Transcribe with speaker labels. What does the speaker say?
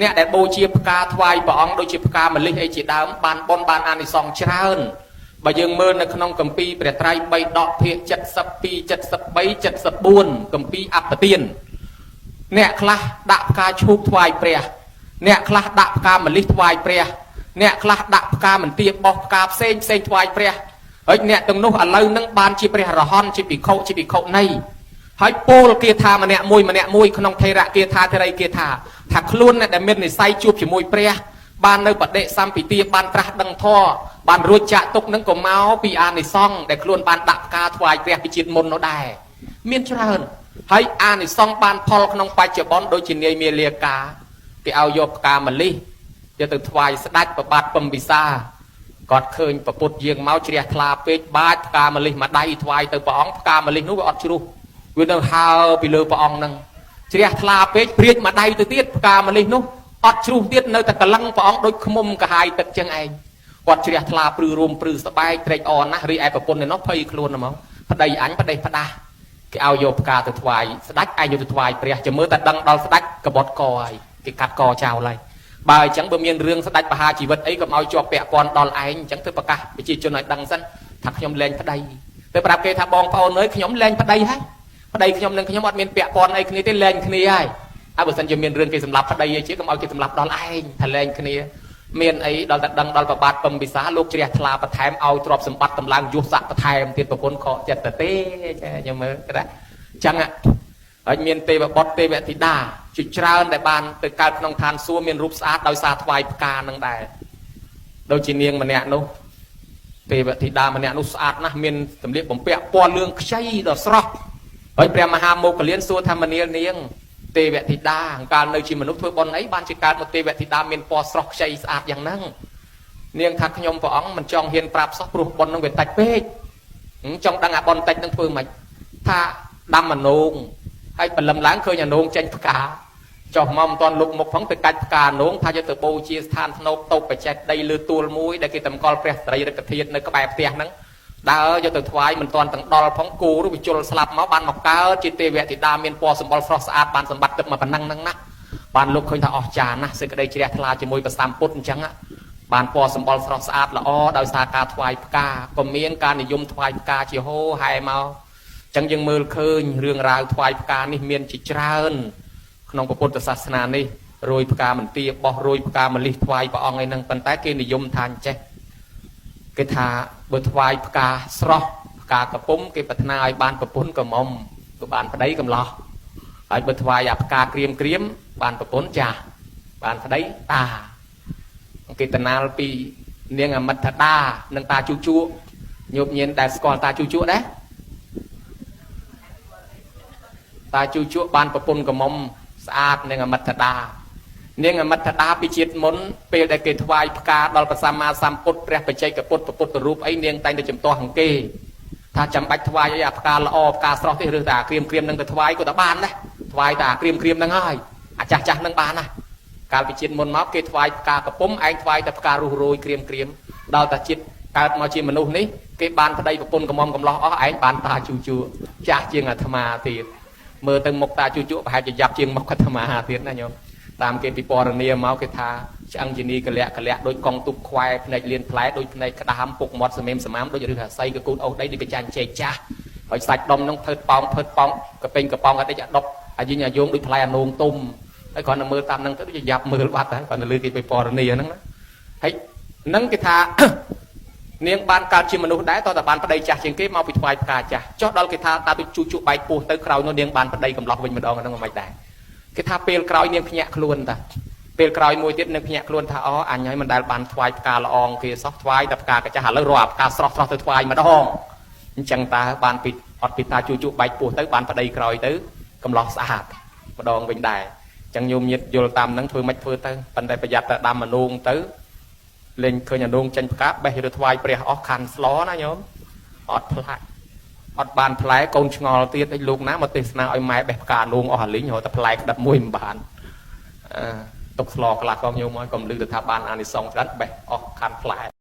Speaker 1: អ្នកដែលបូជាផ្កាថ្វាយព្រះអង្គដូចជាផ្កាម្លិះអីជាដើមបានបុណ្យបានអានិសង្សច្រើនបើយើងមើលនៅក្នុងគម្ពីរព្រះត្រៃបិដកភាគ72 73 74គម្ពីរអបទានអ្នកខ្លះដាក់ផ្កាឈូកថ្វាយព្រះអ្នកខ្លះដាក់ផ្កាម្លិះថ្វាយព្រះអ្នកខ្លះដាក់ផ្កាមន្ទាបោះផ្កាផ្សេងផ្សេងថ្វាយព្រះហើយអ្នកទាំងនោះឥឡូវនឹងបានជាព្រះរហន្តជាភិក្ខុជាភិក្ខុនីហើយពោលគាថាម្នាក់មួយម្នាក់មួយក្នុងថេរគាថាថេរីគាថាថាខ្លួនអ្នកដែលមាននិស័យជួបជាមួយព្រះបាននៅបដិសម្ពិទាបានត្រាស់ដឹងធម៌បានរួចចាក់ទុកនឹងក៏មកពីអានិសង្សដែលខ្លួនបានដាក់ផ្កាថ្វាយព្រះពីជាតិមុននោះដែរមានច្រើនហើយអានិសង្សបានផលក្នុងបច្ចុប្បន្នដូចជានាយមាលាកាគេឲ្យយកផ្កាម្លិះយកទៅថ្វាយស្ដេចប្របាទពំពិសាគាត់ឃើញប្រពុតយាងមកជ្រះថ្លាពេកបាចផ្កាម្លិះមួយដៃថ្វាយទៅព្រះអង្គផ្កាម្លិះនោះវាអត់ជ្រុះវានៅហើពីលើព្រះអង្គនឹងជ្រះថ្លាពេកព្រាចមួយដៃទៅទៀតផ្កាម្លិះនោះអត់ជ្រុះទៀតនៅតែកលឹងព្រះអង្គដូចខ្មុំកាហាយទឹកចឹងឯងគាត់ជ្រះថ្លាព្រឺរួមព្រឺស្បែកត្រេកអរណាស់រីឯប្រពន្ធឯនោះភ័យខ្លួនហ្មងប្តីអញប្តីផ្ដាស់គេឲ្យយកផ្កាទៅថ្វាយស្ដេចឯងយកទៅថ្វាយព្រះចាំមើលតែដឹងដល់ស្ដេចកបត់កហើយគេកាត់កចោលហើយបើអញ្ចឹងបើមានរឿងស្ដេចបហាជីវិតអីកុំឲ្យជាប់ពាក់ព័ន្ធដល់ឯងអញ្ចឹងទៅប្រកាសប្រជាជនឲ្យដឹងសិនថាខ្ញុំលែងប្តីទៅប្រាប់គេថាបងប្អូនអើយខ្ញុំលែងប្តីហើយប្តីខ្ញុំនិងខ្ញុំអត់មានពាក់ព័ន្ធអីគ្នាទេលែងគ្នាហើយហើយបើសិនជាមានរឿងគេសម្លាប់ប្តីអីជាកុំឲ្យគេសម្លាប់ដល់ឯងថាលែងគ្នាមានអីដល់តែដឹងដល់ប្របាទពំពិសាលោកជ្រះថ្លាបន្ថែមឲ្យទ្រព្យសម្បត្តិតម្លើងយុស័កបន្ថែមទៀតប្រពន្ធខកចិត្តទៅទេចាខ្ញុំមើលក្តាអញ្ចឹងហើយមានទេវបុត្រទេវធីតាជាច្រើនដែលបានទៅកើតក្នុងឋានសួគ៌មានរូបស្អាតដោយសារថ្វាយផ្កានឹងដែរដូចជានាងម្នាក់នោះទេវធីតាម្នាក់នោះស្អាតណាស់មានសម្លៀកបំពាក់ពណ៌លឿងខ្ចីដ៏ស្រស់ហើយព្រះមហាមោគលានសួរថាមនាលនាងទេវធីតាកាលនៅជាមនុស្សធ្វើបុណ្យអីបានជាកើតមកទេវធីតាមានពណ៌ស្រស់ខ្ចីស្អាតយ៉ាងហ្នឹងនាងថាខ្ញុំព្រះអង្គមិនចង់ហ៊ានប្រាប់សោះព្រោះបុណ្យនឹងវាតិចពេកចង់ដឹងអាបុណ្យតិចនឹងធ្វើម៉េចថាដាំមនោងហើយព្រលឹមឡើងឃើញអានោងចេញផ្កាចុះមកមិនទាន់លុបមុខផងទៅកាច់ផ្កានោងថាយកទៅបូជាស្ថានធ្នូបតូបបច្ចេកដីលើទួលមួយដែលគេតម្កល់ព្រះស្រីរិកធាតុនៅក្បែរផ្ទះហ្នឹងដើរយកទៅថ្វាយមិនទាន់ទាំងដល់ផងគោឬវាជុលស្លាប់មកបានមកកើតជាទេវធីតាមានពណ៌សម្បុរស្រស់ស្អាតបានសម្បត្តិទឹកមកប៉ុណ្ណឹងហ្នឹងណាបានលោកឃើញថាអស្ចារ្យណាស់សេចក្តីជ្រះថ្លាជាមួយព្រះសម្ពុទ្ធអញ្ចឹងបានពណ៌សម្បុរស្រស់ស្អាតល្អដោយសារការថ្វាយផ្កាក៏មានការនិយមថ្វាយផ្កាជាហោហែមកអញ្ចឹងយើងមើលឃើញរឿងរ៉ាវថ្វាយផ្កានេះមានជាច្រើនក្នុងពុទ្ធសាសនានេះរយផ្កាមន្ទាបោះរយផ្កាម្លិះថ្វាយព្រះអង្គឯហ្នឹងប៉ុន្តែគេនិយមថាអញ្ចេះគេថាបើថ្វាយផ្កាស្រស់ផ្កាកពុំគេប្រាថ្នាឲ្យបានប្រពន្ធក្រមុំក៏បានប្តីកំឡោះហើយបើថ្វាយអាផ្កាក្រៀមក្រៀមបានប្រពន្ធចាស់បានប្តីតាគេតណាលពីនាងអមិថតានិងតាជូជក់ញោមញៀនដែលស្គាល់តាជូជក់ដែរតាជូជក់បានប្រពន្ធក្រមុំស្អាតនាងអមិថតានាងអមិថតាពីជាតិមុនពេលដែលគេថ្វាយផ្កាដល់ព្រះសម្មាសម្ពុទ្ធព្រះបច្ចេកពុទ្ធពុទ្ធរូបអីនាងតែងតែជំទាស់អង្គគេថាចាំបាច់ថ្វាយអីអាផ្កាល្អផ្កាស្រស់ទេឬតែអាក្រៀមក្រៀមនឹងទៅថ្វាយក៏តែបានដែរថ្វាយតែអាក្រៀមក្រៀមនឹងហើយអាចាស់ចាស់នឹងបានណាកាលពីជាតិមុនមកគេថ្វាយផ្កាកពុំឯងថ្វាយតែផ្ការុះរោយក្រៀមក្រៀមដល់តែជាតិកើតមកជាមនុស្សនេះគេបានប្តីប្រពន្ធកំមុំកំឡោះអស់ឯងបានតាជូជក់ចាស់ជាងអាត្មាទៀតមើលទៅមុខតាជូជក់ប្រហែលជាយ៉ាប់ជាងមុខអាត្មាទៀតណាញោមតាមគេពិពណ៌នាមកគេថាឆ្អឹងជានីកលៈកលៈដូចកង់ទូបខ្វែភ្នែកលៀនផ្លែដូចភ្នែកក្តាមពុកមាត់សមេមសមាមដូចរឹសអាស័យកកូតអូសដីដូចកចាញ់ចេកចាស់ហើយសាច់ដុំហ្នឹងផើតប៉ោងផើតប៉ោងកពេញកប៉ោងអត់តិចអាដប់អាយីងអាយងដូចផ្លែអានោងទុំហើយគ្រាន់តែមើលតាមហ្នឹងទៅដូចយ៉ាប់មើលបាត់ហើយគ្រាន់តែលើគេពិពណ៌នាហ្នឹងណាហើយហ្នឹងគេថានាងបានកើតជាមនុស្សដែរតើតើបានប្តីចាស់ជាងគេមកពីថ្វាយផ្កាចាស់ចុះដល់គេថាតាទៅជូជក់បែកពោះទៅក្រោយនោះនាងបានប្តីកំឡោះវិញម្ដងហ្នឹងមិនដែរគេថាពេលក្រោយនាងភ្ញាក់ខ្លួនតាពេលក្រោយមួយទៀតនាងភ្ញាក់ខ្លួនថាអូអញហើយមិនដែលបានថ្វាយផ្កាល្អងគេសោះថ្វាយតែផ្កាកាចាស់ឥឡូវរកផ្កាស្រស់ស្រស់ទៅថ្វាយម្ដងអញ្ចឹងតើបានពីអត់ពីតាជូជក់បែកពោះទៅបានប្តីក្រោយទៅកំឡោះស្អាតម្ដងវិញដែរអញ្ចឹងញោមញាតយល់តាមហ្នឹងធ្វើមិនធ្វើទៅប៉ុន្តែប្រយ័ត្នតែដាំមនោងទៅលេងឃើញអានោងចេញផ្កាបេះឬថ្វាយព្រះអស់ខាន់ស្លណាញោមអត់ផ្លាក់អត់បានផ្លែកូនឆ្ងល់ទៀតឯលោកណាមកទេសនាឲ្យម៉ែបេះផ្កានោងអស់អាលីងរត់តែផ្លែក្តាប់មួយមិនបានអឺទុកស្លខ្លះក៏ញោមឲ្យកុំលឺទៅថាបានអានិសង្សច្រើនបេះអស់ខាន់ផ្លែ